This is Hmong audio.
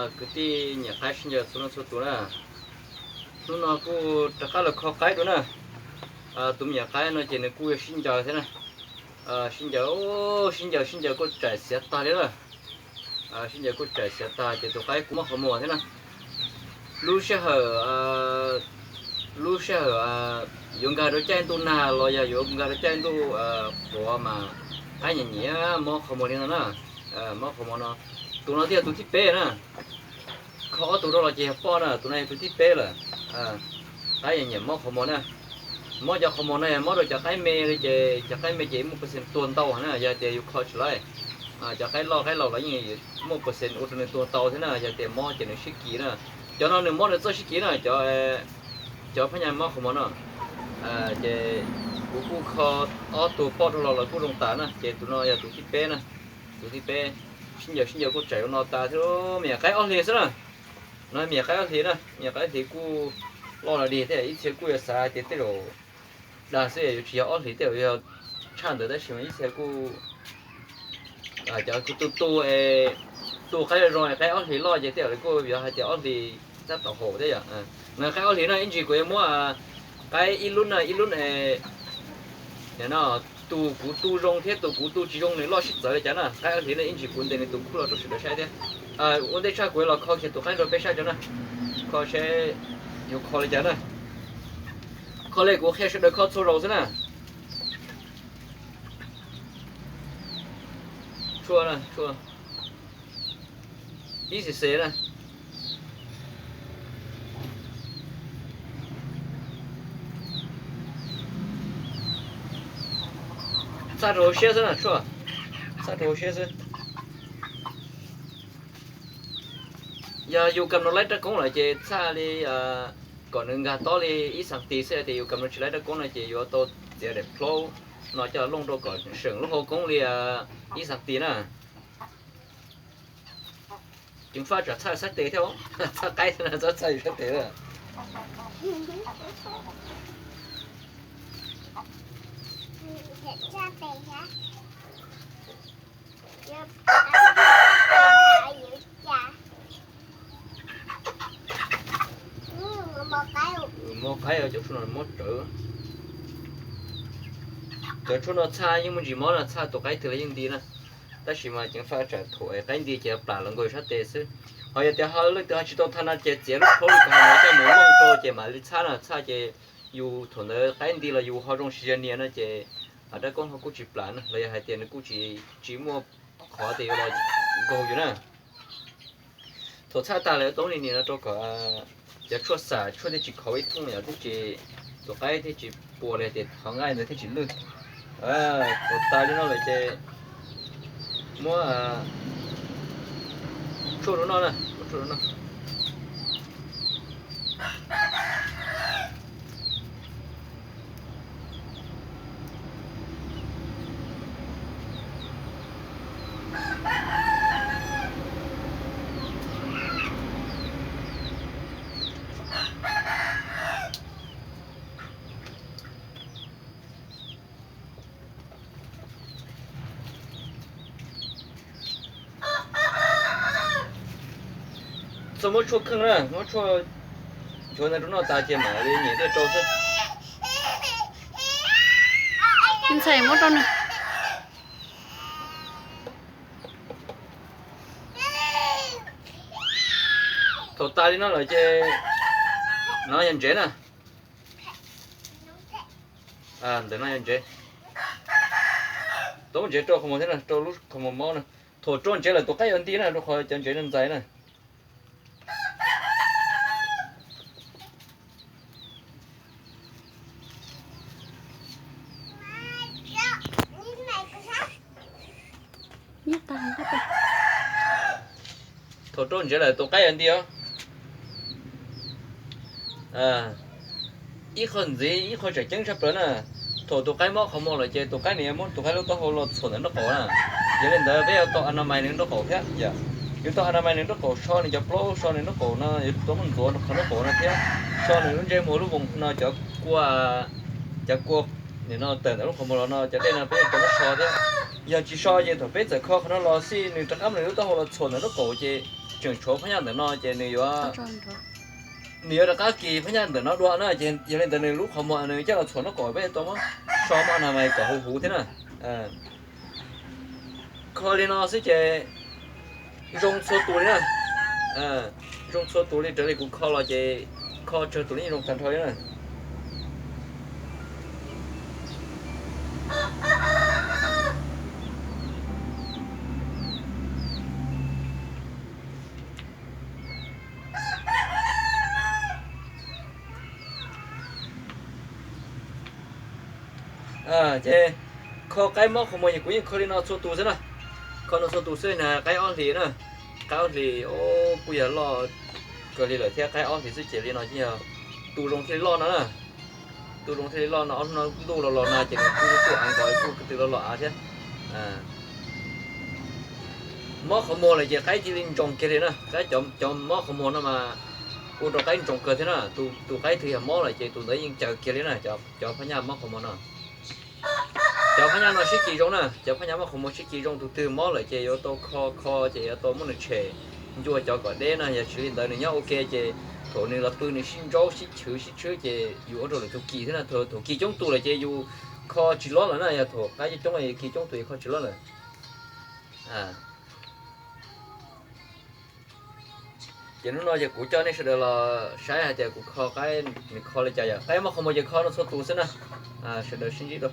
Kwv tij nyiam qaib sib ncaws txhua leej txhua tus na, hnub no kuj rov qab los kho qaib dua na. Tus me nyuam qaib no ces nws kuj sib ncaws thiab na. Sib ncaws, sib ncaws sib ncaws kuj tsaim xiav tag li na. Sib ncaws kuj tsaim xiav tag ces tus qaib kuj mob qhov muag thiab na. Lub sij hawm, lub sij hawm yuav nkag rau caij ntuj nag los yog yuav nkag rau caij ntuj qhuav mas qaib nyiam nyiam mob qhov muag li no na. Mob qhov muag no, tus no thiaj yog tus thib peb na. Kho ob tug rau los ces yog poj na, tus no yog tus thib peb lawm. Qaib nyiam nyiam mob qhov muag na. Mob cov qhov muag no yog mob rau cov qaib me li ces cov qaib me ces muaj percent tuag ntau na, yog tias yus kho tsis laiv. Cov qaib loj qaib laus los yeej muaj percent ua rau nws tuag ntau thiab na, yog tias mob ces nws sib kis na. Cov no nws mob nws txawj sib kis na, cov, cov phab nyaj mob qhov muag no. Ces kuv kuj kho ob tug poj rau los lawv kuj zoo tas na, ces tus no yog tus thib peb na. Tus thib peb, sib ncaws sib ncaws kuj tsaim ua no tas thiab. Me nyuam qaib ob hlis xwb na. No me nyuam qaib ob hlis na, me nyuam qaib ob hlis kuj loj los dig thiab, ib txhia kuj yuav xav tias tej zaum dag xwb yuav tsis yog ob hlis tej zaum yog tshaj ntawd tab sis mas ib txhia kuj cov kuj tu tu, tu qaib zoo zoo qaib ob hlis loj ces tej zaum lawv kuj yuav hais tias ob hlis tab tom haum thiab yom. No qaib ob hlis no ib ntsis kuv yuav muab qaib ib lub na ib lub no, tus kuv tu zoo thiab tus kuv tu tsis zoo nws loj sib txawv li cas na. Qaib ob hlis no ib ntsis kuv ntes nws tus khub los rau sawv daws saib thiab. Ua ntej tshaj kuv los kho kiag tus qaib nrog peb saib tso na, kho seb yus kho li cas na. Kho li kuv qhia sawv daws kho txhua zaus xwb na. Tshuaj na, tshuaj ib xis xes na. Txhaj rau hauv siab xwb na, tshuaj txhaj rau hauv siab xwb. Yog yus kam no laib rab koob lawm ces txhaj li kom nws nkag tob li ib xas tis xwb, tias yus kam no tsis laib rab koob no ces yuav tau txiav daim plaub no coj looj rau kom seem lub hau koob li ib xas tis na. Ceev faj tsam txhaj sab tes thiab, txhaj qaib xwb na, txhob txhaj yus sab tes lawm. Mob qaib, cov tshuaj no mob rawv. Cov tshuaj no txhaj yeej muaj ntsis mob no, txhaj tus qaib twg los yeej nti na. Tab sis mas ceev faj tsam thaum qaib nti ces plam los nkaug sab tes xwb. Ho yog tias ho leej twg ho tsis tau tha no ces txiav lub plaub li kuv hais no coj mus looj rau ces mam li txhaj na, txhaj ces yus thaum ntawd qaib nti los yus ho zoo siv zog nias no ces rab koob ho kuj tsis plam na, los yog hais tias nws kuj tsis, tsis muaj qhov tias yuav los nkaug yus na. Thaum txhaj tag lawm tau li nias no rau kom cov tshuaj xam, tshuaj thiaj tsis khov ib thooj yom, thiaj tsis, tus qaib thiaj tsis puas li tias qhov nqaij ntawd thiaj tsis lwj. Thaum tas li no lawm ces muab tshuaj rau noj na, muab tshuaj rau noj. Txhob muab tshuaj kheej na, muab tshuaj nchuav ntawd rau noj tas ces mam li nyiam dej rau xwb. Ntxhais muab rau nws. Thaum tas li no lawm ces no yog ntsev na. Ntawm no yog ntsev. Tau ntsev rau qhov muag thiab na, rau lub qhov muag mob na. Thaum rau ntsev lawm tus qaib yuav nti na, rau qhov cov ntsev no ntxais na. Thaum rau ntsev lawm tus qaib yuav nti os. Ib qho ntxiv ib qho tseem ceeb tshaj plaws na, thaum tus qaib mob qhov muag lawm ces tus qaib nws yuav muab tus qaib lub taub hau los txhuam ntawm nraub qaum na. Yog li ntawd peb yuav tau anamais nws nraub qaum thiab yom. Yuav tau anamais nws nraub qaum, so nws cov plaub, so nws nraub qaum no, yuav tau muab ntxuav qhov nraub qaum no thiab. So nws lub ntsej muag lub voos no, cov kua, cov kua nim no tawm ntawm lub qhov muag los no cov dej no peb yuav tau muab so thiab. Yog tsis so ces thaum peb txawm kho qhov no los xij nws rov qab muab nws lub taub hau los txhuam ntawm nraub qaum ces tseem tshuav phab nyaj ntawm no ces nws yuav, nws yuav rov qab kis phab nyaj ntawm no dua na, ces yog li ntawd nws lub qhov muag nws coj los txhuam no kom peb tau muab so maj na mas kom huv huv thiab na. Kho li no xwb ces zoo txhua tus li na. Zoo txhua tus li, raws li kuv kho los ces kho tsawg tus li yeej zoo tag nrho li na. Ces kho qaib mob qhov muag ces kuv yeej kho li no txhua tus xwb na. Kho no txhua tus xwb na, qaib ob hlis na. Qaib ob hlis kuj yog loj kawg li lawm thiab, qaib ob hlis xwb ces li no ces yog tus zoo thiaj li loj no na. Tus zoo thiaj li loj no, ob hnub no ntuj los los nag ces nws kuj tuaj av nkaus kuj ko tw los los av thiab. Mob qhov muag lawm ces qaib cia li ntsoos kiag li na. Cov mob qhov muag no mas ua rau qaib ntsoos kawg thiab na. Tus qaib twg yog mob lawm ces tus ntawd yeej caws kiag li na, cov phab nyaj mob qhov muag no. Cov phab nyaj no sib kis zoo na, cov phab nyaj mob qhov muag sib kis zoo, tus twg mob lawm ces yuav tau kho, kho ces yuav tau muab nws tshem ncua cov kom deb na, yog tsis li ntawd nws nyob ua ke ces thaum nws los pw nws sib ntsaub sib chwv sib tshwb ces yus ua rau lwm tus kis thiab na. Thaum kis coob tus lawm ces yus kho tsis lob lawm na, yog thaum qaib coob coob kis coob tus yus kho tsis lob lawm. Ces hnub no ces kuv coj nej sawv daws los saib hais tias kuv kho qaib nws kho li cas. Yog qaib mob qhov muag ces kho no txhua tus xwb na. Sawv daws sib ntsib dua.